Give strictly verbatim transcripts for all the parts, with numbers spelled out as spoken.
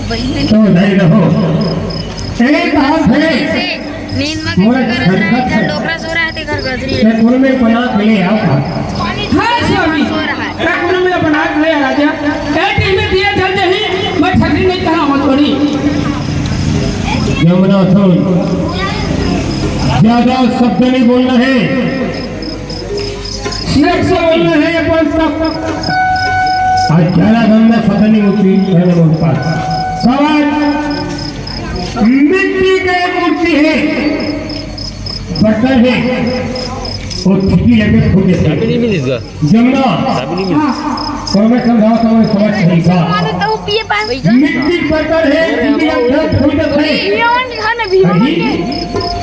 तो नहीं रहो। एक हाथ है। नींद में मोर कैसे करत रहे? घर डोकरा सो रहा है, ते घर गजरी है। मैं कोन में बना के ले आओ। हाँ स्वामी, सो रहा है। मैं कोन में बना के ले आ राजा। ए टीम में दिया जल जही, मैं ठगरी नहीं कहा मत बड़ी। जमुना सुन, ज्यादा शब्द नहीं बोलना है। नेक्स्ट बोलना है अपन तक। आज ग्यारह गंदा पता नहीं होती है ना मेरे पास। सवाल, मिट्टी का एक मूर्ति है, बर्तन है, वो छिपी लगे फूट जाता है। जमुना, हाँ। तो मैं समझाता हूँ, समझ नहीं था। मारे तो पिए पास। मिट्टी पत्थर है, मिट्टी का घर फूट जाता है। भगवान के घर में भगवान के,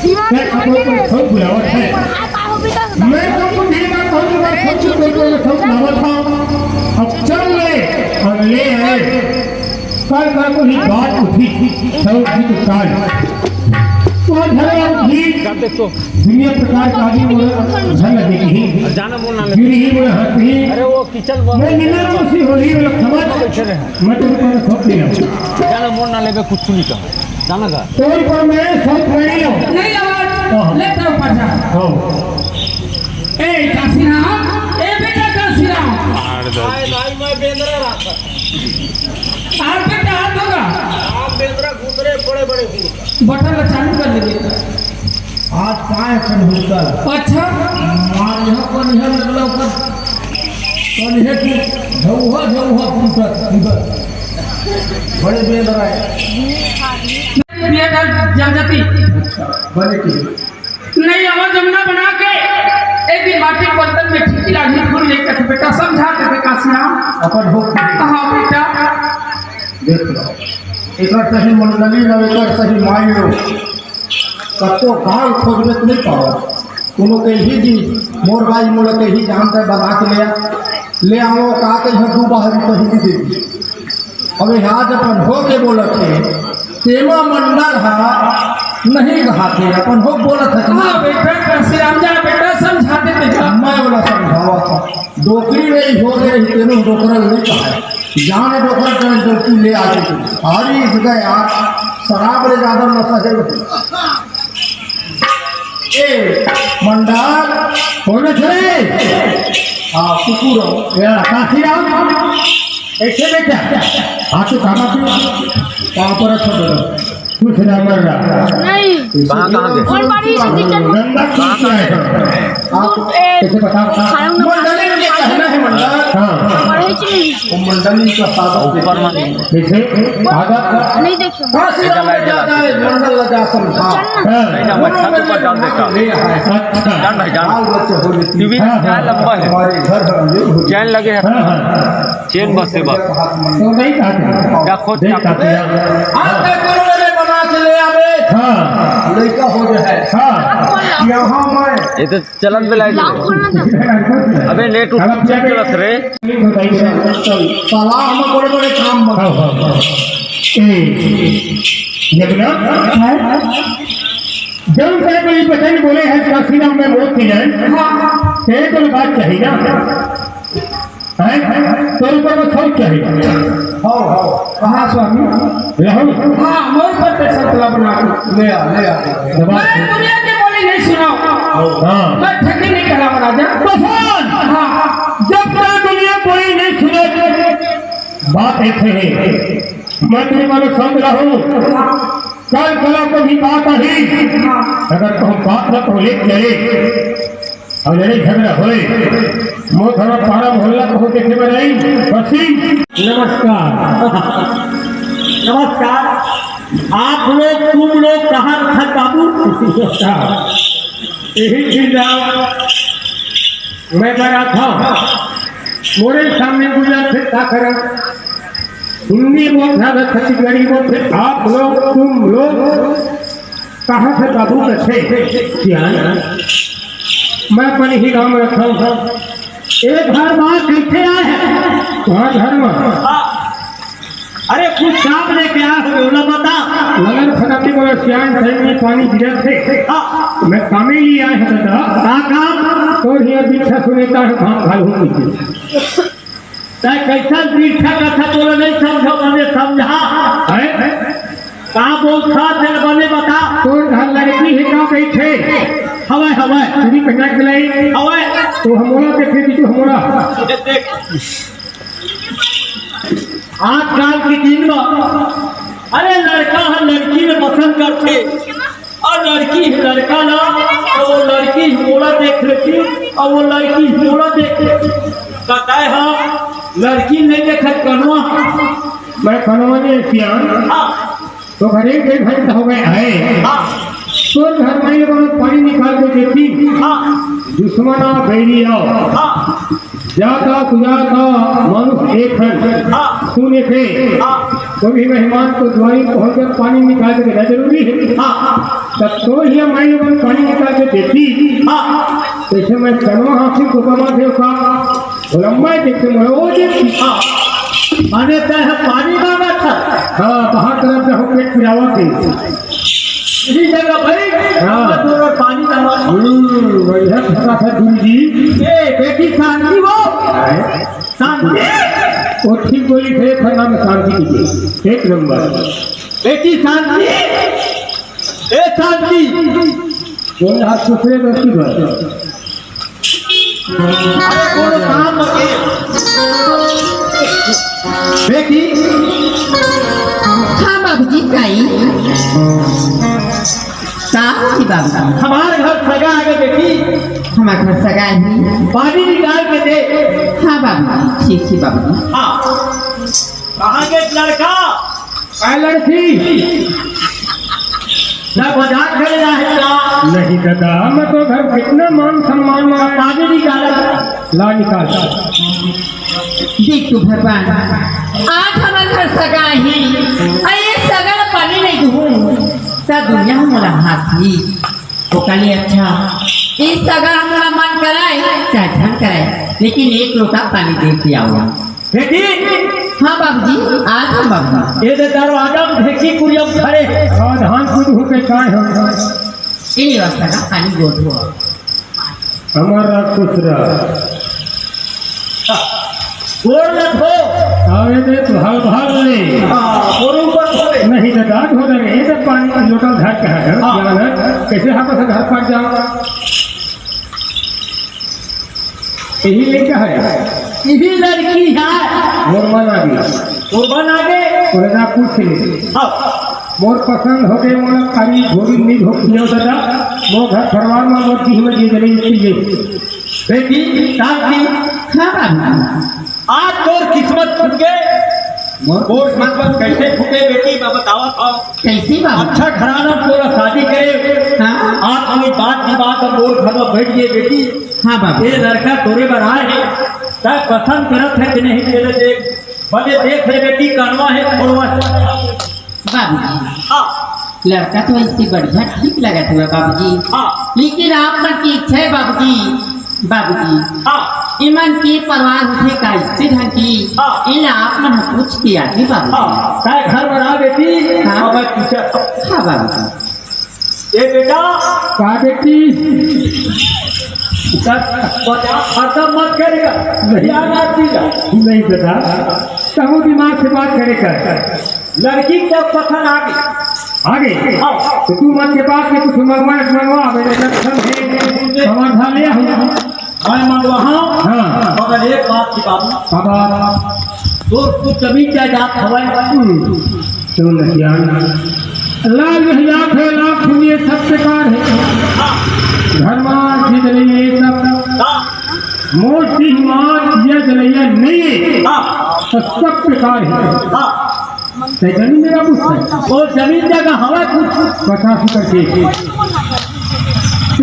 भगवान के घर में सब बुलावट है। मैं तो कुछ नहीं बात कहूँ, मैं सब कुछ बोल रहा हूँ, सब बुलावट था। अब चल ले और ले आए। कल का कोई बात उठी, सब की तो काल। तो धर्म उठी। दुनिया प्रकार का आदमी बोले, धन देखी। जाना बोलना ले। गिरी ही बोले, हाथ ही। अरे वो किचन वो। मैं निन्ना में उसी होली वाला खबर। बैठे रहे। मैं तो ऊपर में थोप दिया। जाना बोलना लेबे, कुछ नहीं कहा। जाना का? तोर पर मैं सब नहीं हूँ। नहीं लगा। हाँ। ले तो ऊपर जा। हाँ। ए, काशीराम, ए बेटा काशीराम। आय, भाई, मैं बेंदरा रहा था। आप बेटा, हाथ होगा। आप बेंदरा घुतरे बड़े बड़े हुआ। बटन ला चालू कर ले बेटा। आज पाए खन हुड़कल। अच्छा। मार यहाँ पर, यहाँ लगला पर। पर यह कि झौहा, झौहा फूटत, फूटत। बड़े बेंदरा है। ये कर जब जाती। अच्छा, बने की। नहीं, आवा जमुना बना के एक दिन माटी के बर्तन में ठीक लागी फूल लेकर के बेटा समझा के दे काशीराम। अपन हो। हाँ बेटा। देख लो, एकर सही मंडली न एकर सही माई लो। कतो गांव खोजबे तो नहीं पाओ। कोनो के ही जी, मोर बाई मोला के ही जान से बना के ले आ। ले आओ का के यहाँ दू बाहरी पहली दे दी। अबे आज अपन हो के बोलत हे, तेमा मंडल हा नहीं कहा थे, अपन हो बोलत हे। हाँ बेटा, काशीराम जा बेटा, समझा दे बेटा। मैं बोला समझावा था, डोकरी नहीं हो के रही, तेनों डोकरा नहीं कहा। जान डोकरा जान डोकरी ले आके हारी इस गए यार, शराब ले ज्यादा नशा है। ए, मंडल, कौन है रे? हाँ, कुकुर हो। या, काशीराम? ऐसे में क्या? हाँ, तो खाना पीना। कहाँ पर अच्छा बोलो? कुछ ना मर रहा। नहीं। कहाँ, कहाँ गए? और बारिश से किचन में गंदा चीज क्या है? आप दूर, ए, कैसे बताओ? खाना उना मंडली में क्या कहना है, मंडल? हाँ। और है कि नहीं? वो मंडली का सादा ऊपर में। कैसे? आधा? नहीं देखे। काशीराम ले जाता है, मंडल लगा समझा। चल ना। हाँ। नहीं ना, मैं छत ऊपर डाल देता। ले आए। अच्छा। जान भाई, जान। बाल बच्चे हो गए। टीवी हाँ, हाँ। क्या लंबा है? हमारे घर बराबर हो गए। चैन लगे हैं। हाँ, हाँ। चैन बस से बस। तो नहीं खाते। क्या खोज नहीं क्या खाते हैं। आप एक करोड़ में बना के ले आवे। हाँ। लड़का हो जाए। हाँ। यहाँ मैं ये तो चलन पे लाइट लाओ, खोलना था। अबे नेट उठ चलत रे। सलाह में बड़े बड़े काम मत। हाँ, हाँ, हाँ। ए, जब ना, जब तक कोई वचन बोले हैं काशीराम में मौत की जाए, हाँ। तेरे को बात चाहिए ना। हैं? तोर ऊपर में शौक चाहिए। हाँ, हाँ। कहाँ स्वामी? रहू। हाँ, मोर पर ते संतला बना के। ले आ, ले आ, ले आ। जवाब मैं दे। दुनिया के बोली नहीं सुनाओ। हाँ। मैं ठगी नहीं कहलावा राजा। भगवान! हाँ। जब तक दुनिया बोली नहीं सुनाई, बात ऐसे है। मैं तेरे मानो समझ रहा हूँ। कल कला को भी बात आई। हाँ। अगर तुम बात न तो ले चले, अउ लड़ाई झगड़ा होय, मोर घर पारा मोहल्ला कहूँ देखे बर आई, बसी। नमस्कार। नमस्कार। आप लोग, तुम लोग कहाँ रखा बाबू? यही चिल्ला मैं बड़ा था। मोरे सामने गुजर फिर का करा? हिंदी बोल रहा था, छत्तीसगढ़ी बोल फिर आप लोग, तुम लोग कहाँ से बाबू कथे? सियान, मैं अपन ही गाँव में रखा हूँ। एक घर बात कैसे आए हैं? वहाँ घर में। अरे कुछ काम लेके आए हो, बोला बता। लगन खत्म नहीं बोला, सियान टाइम में पानी गिरा थे। हाँ। मैं कामे लिए आए हैं दादा। का काम? तो ये दीक्षा सुनेता है, भाग भाई हो गई। तै कैसन दीक्षा कथा तोला नहीं समझो, मने समझा। हैं? का बोलथस, तेला बने बता। तोर घर लड़की हे का कहिथे? हवय, हवय। चूड़ी पहिना के लाई। हवय। तो हमोला देखे दीदी, हमोला। ये देख। आजकल के दिन में, अरे, लड़का ह लड़की में पसंद करथे, अउ लड़की ह लड़का ला, तो वो लड़की मोला देख लेती, अउ वो लड़की मोला देख लेती। त तैं ह लड़की नइ देखत, कनवा। मैं कनवा नइ, सियान। हाँ। तो घर एक डेढ़ घंटा हो गए आए। हाँ। तोर घर में ये कोनो पानी निकाल के देती। हाँ। दुश्मन आ, बैरी आ। हाँ। जात आ, कुजात आ, मानुष एक हन। हाँ। सुन एक हे। हाँ। कोई भी मेहमान तो दुआरी पहुंच कर पानी निकाल के देना जरूरी है। हाँ। तब तो ये माई लोगन पानी निकाल के देती। हाँ। जैसे मैं कनवा हाथी को कमा दे का। वो लंबा है, देखते मोर, वो देखती। हाँ। माने तैं ह पानी मांगत हस? हाँ, बाहर तरफ से हम पेट पिरावत हे। इही जगह भाई, हाँ। हम तोर पानी मांगत हन। हम्म, बढ़िया फंसा था गुरु जी। ए, बेटी शांति वो। हैं? शांति। वो ठीक बोली थे, फरना में शांति कीजिए। एक नंबर। बेटी शांति। ए शांति। बोल, हाथ सुसरे दोस्ती भर। अरे कोनो काम बते। बेटी। हाँ बाबूजी, काई? का होही बाबूजी? हमार घर सगा आगे बेटी। हमार घर सगा ही। पानी निकाल के दे। हाँ बाबूजी, ठीक हे बाबूजी। हाँ। कहाँ गे लड़का? काय लड़की? ना मजाक करे ना है का? नहीं दादा, मैं तो घर कितना मान सम्मान में पानी निकाला। ला निकाल। देख तो भगवान, आज हमार घर सगा ही, अउ ये सगा पानी नइ दूँ, त दुनिया मोला हाँसही। ओकर ले अच्छा, ये सगा मोला मन कराए, चाहे झन कराए, लेकिन एक लोटा पानी दे के आवा। बेटी! हाँ बाबूजी, आ गए बाबूजी। ये दे दरवाजा में ढेकी कुरियम खड़े। हाँ, धान कुछ होके काय हो। ये ले बस ना, पानी गोद हो। हमारा खुश रह। गोड़ लग हो। आवे दे तो हल भाग ले। हाँ, गोड़ ऊपर हो ले। नहीं तो डांट हो जाने, ये तो पानी का लोटा घर का है, हाँ। जाना है। कैसे हाथों से घर पर जाओ? यही लड़का है। यही लड़की है। मोर मन आगे। मोर मन आगे। तोरे ना पूछ ले। हाँ। मोर पसंद हो गए, मोला कारी घोड़ी नींद हो पियो दादा। मोर घर परिवार में मोर जीव में जी जले चाहिए। बेटी, शांति। हाँ बाबू। आज तोर किस्मत फूट गए। मोर मोर किस्मत कैसे फूटे बेटी, मैं बतावत हूँ। कैसे बाबू? अच्छा घराना तोला शादी करे। हाँ। आज कोई बात की बात अब मोर घर में बैठ गए बेटी। हाँ बाबू। ये लड़का तोरे बर आए हे, तैं पसंद करत है कि नहीं, तेरे देख, भले देख ले बेटी, कनवा है, फोड़वा है। बाबूजी, हाँ। लड़का तो ऐसे बढ़िया ठीक लगत हुआ बाबूजी। हाँ। लेकिन आप मन की इच्छा है बाबूजी, बाबूजी। हाँ। इमन के परिवार होथे कैसे ढंग की? हाँ। इला आप मन पूछ के आगे बाबूजी। हाँ। तैं घर बना बेटी, हाँ। अब मैं पूछा। हाँ बाबूजी। ए बेटा। का बेटी? सर, बता, खत्म मत करेगा। नहीं। क्या बात की जा? नहीं बेटा, तहु दिमाग से बात करे कर। लड़की के पसंद आ गई। आ गई? हाँ। तो तू मत के बात में कुछ मंगवा, मंगवा, मेरे लक्षण है, समाधान ले आऊँ। मैं मंगवाहूँ, हाँ। मगर एक बात की बाबू। का बात? तोर कुछ जमीन जायदाद हवय? हम्म, सुन न सियान। लाल महिला थे, लाभ पुण्य सब बेकार है। हाँ। धर्मा जित नहीं ये सब। हाँ। मोर सिंह मार ये जलैया नहीं है। हाँ। तो सब बेकार है। हाँ। तैं जानी मेरा पूछता है। वो जमीन जगह हवा कुछ। पचास एकड़ के।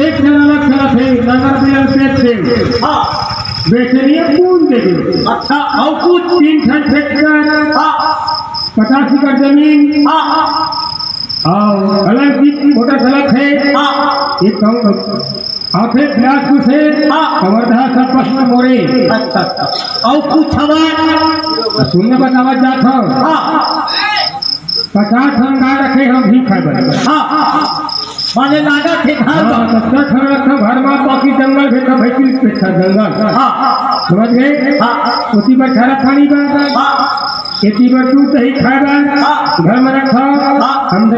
एक जना लग चला थे, नगर बिलन पेट थे। हाँ। बेचनी है, कौन दे दे? अच्छा, और कुछ? तीन ठन ट्रैक्टर। हाँ। पचास एकड़ जमीन। हाँ, हाँ। और कलर की मोटरसाइकिल है। हाँ। एक काम कर। आखिर ब्याज कुछ है? हाँ। कवर्धा सब प्रश्न मोरे। अच्छा, अच्छा। और कुछ हवा? सुनने बतावा जात हो। हाँ, हाँ। पचास ठन गाय रखे हम भी खाए बर। हाँ, हाँ, हाँ। माने लागा थे घर हाँ, में। तो दस ठन रखो घर में, बाकी जंगल भेजो, भाई की इच्छा जंगल। हाँ, हाँ। समझ गए? हाँ। उसी पर खाना पानी बन हाँ। खेती बर दूध दही खाए बर हाँ। घर में रखो। हाँ। हम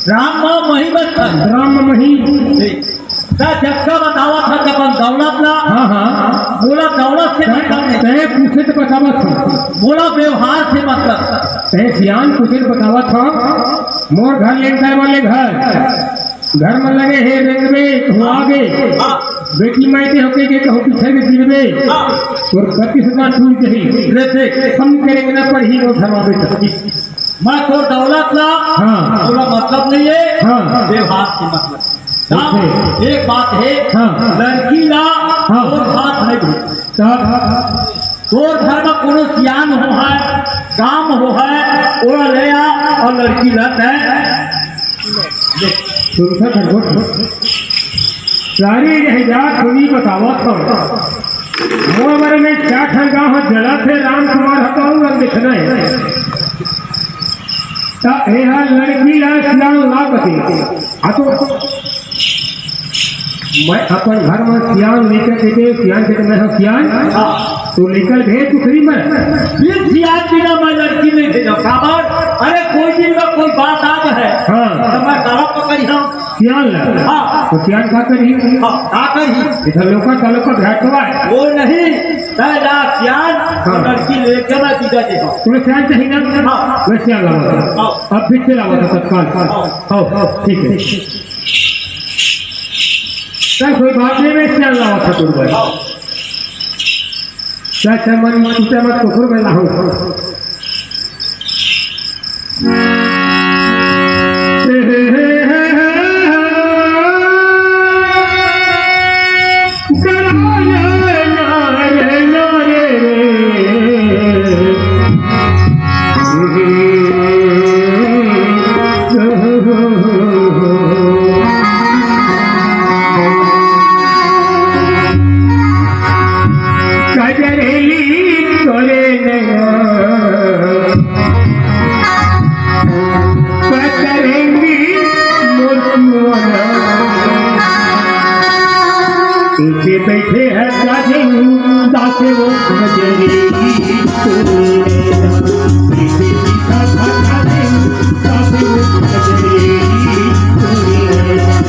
राम म मही बचथन। राम म मही। ठीक। त जतका बतावत हस अपन दौलत ला। हाँ, हाँ। मोला दौलत से मतलब नहीं। तैं पूछे त बतावत हँव। मोला व्यवहार से मतलब। तैं सियान पूछे त बतावत हँव। मोर घर लेंटाय वाले घर। घर म लगे हे रेंगबे, हुआ गे। हाँ। बेटी माई के होके गे, कहूँ पीछे में गिरबे। हाँ। तोर बत्तीस बार टूट जाही। रे देख। हम करेंगे ना, पर ही वो धरवाबे त। मैं तोर दौलत ला, हाँ। तोला मतलब नहीं है, हाँ। व्यवहार से मतलब। ना, ठीक है। एक बात है, हाँ। लड़की ला हाँ। तोर साथ नहीं भेज। तब? तोर घर में कोनो सियान हो है, काम हो है, ओला ले आ और लड़की ला तय। सुनता था, गुड। सारी रह जा, सुनी बतावत हँव। मोर बारे में चार ठन गाँव ह जलत हे, राम कुमार ह तो अउ दिखना हे। त एहा लड़की ला सियान ला कथे। आ तो मैं अपन घर में सियान लेकर के दे, सियान के तो मैं हूँ सियान। तो लेकर भेज टुकड़ी में। फिर सियान बिना मैं लड़की नहीं भेजा। काबर? अरे कोई दिन में कोई बात आ जाए। हाँ। तो मैं गला पकड़ी हूँ। सियान ला? हाँ। तो सियान का करही? हाँ, का करही? इधर लोका का लोका घाटवा है। वो नहीं, तय ला सियान, हाँ। लड़की लेके मैं तुझे देखा। तुम्हें सियान चाहिए ना? हाँ। मैं सियान लावा था। हाँ। अब फिर से लावा था तत्काल। हाँ। आओ, आओ, ठीक है। चल, कोई बात नहीं, मैं सियान लावा था तुम भाई। हाँ। चल, चल, मन, तू चल, मैं कुकुर में लाऊं। कजरेली तोरे नैना, कतरेंगी मोर कुआना। पीछे बैठे हैं काजल, दासे वो कजरेली तोरे नैना। पीछे पीछा था काजल, दासे वो कजरेली तोरे नैना।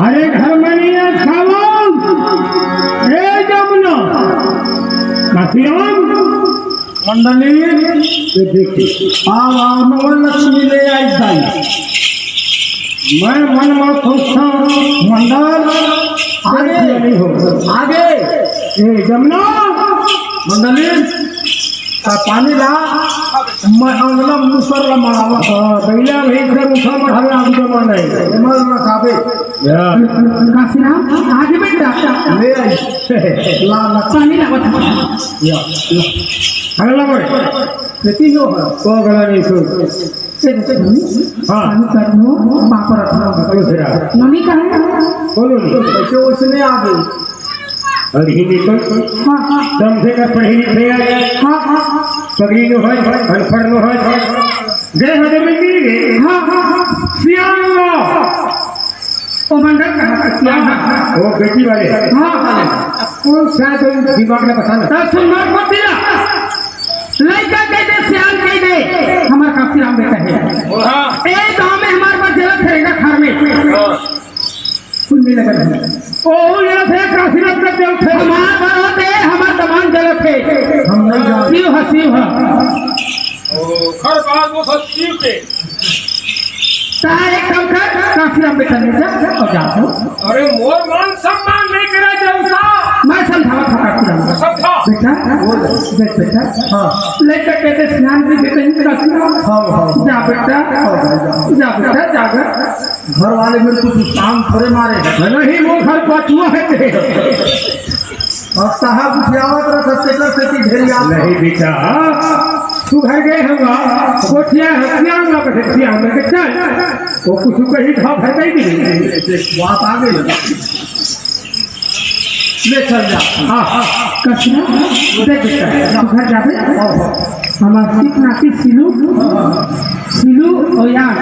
अरे घर में नहीं है, खाओ। ए जमुना, काशिराम। मंडली, ये देखिए। आओ, आओ, नवा लक्ष्मी ले आई दाई। मैं मन में सोचता हूँ, मंडल, आगे। नहीं हो। आगे। ए जमुना। मंडली, आ, पानी ला, मैं अंगना मुसर ला मढ़ावा। हाँ, पहला वही से मुसर मढ़ावे, आगू जमा नहीं। मर ना खावे। या। काशीराम, आगे बैठ जा। ले आई। ला, ला। पानी लावत हूँ। या, ला। अगला बोल। बेटी जो है। वो अगला नहीं सुन। चल, चल। हाँ। पानी कर दो, बापर अपना। चलो फिर आ। नमी का है? बोलो नहीं। कैसे उसने आ गई? अरे ही निकल। हाँ, हाँ। कम से कम पढ़े लिखे हैं। हाँ, हाँ। पगड़ी नो है, अनपढ़ नो है। गए हदे में नहीं गए। हाँ, हाँ, हाँ। सियान लो। ओ मंडल कहाँ का सियान है? वो बेटी वाले। हाँ, हाँ। कौन सा तो दिमाग में पसंद है? तो सुन, मार मत दिला। लइका कह दे, सियान कह दे, हमार काशीराम बेटा है। हाँ। ए गांव में हमार बात जलत है, रेंगा खार में। हाँ। कुल मिला कर हम। ओहू जलत हे, काशीनाथ का जलत हे। हमार बरात हे, हमार दमान जलत हे। हम नहीं जानते। शिव ह, शिव ह। ओ, हर बात वो सब शिव के। ता एक काम कर, काशीराम बेटा ले जा, जा और जा तू। अरे, मोर मान सम्मान नहीं करा जाऊंगा। मैं समझावा था काशीराम। समझा। बेटा, बोल। देख बेटा, हाँ। लइका के दे स्नान भी दे कहीं का सुना। हाँ, हाँ। जा बेटा, हाँ, भाई, जा। जा बेटा, जा घर। घर वाले मेरे को दुष्टान थोड़े मारे हैं। नहीं, वो घर पाछुआ है तेरे। और साहब उठियावत रहता, तेकर से की ढेरिया। नहीं बेटा, तू घर गए होगा, कोठिया है, क्या हुआ, कठिया, मैं चल। वो कुछ कहीं था, भर गई नहीं। बात आ गई। ले चल जा। हाँ, हाँ। कचरा, देख बेटा, तू घर जाबे। हाँ, हाँ। हमार सिप नाती सिलू, हाँ, हाँ। सिलू और यार,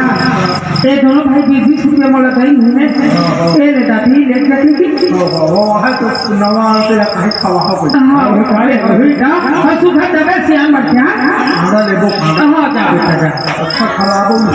ये दोनों भाई बीस बीस रुपया मोला दई महीने। हाँ, हाँ। ये ले दादी, ले जाती थी। हाँ, हाँ, वो है तो नवा आते हैं, कहीं खवा हो कोई। हाँ, वो काले अभी ना, और तू घर जाबे, सियान मत जा। खाना लेबो, खाना। हाँ, जा बेटा, जा। अच्छा खराब हो।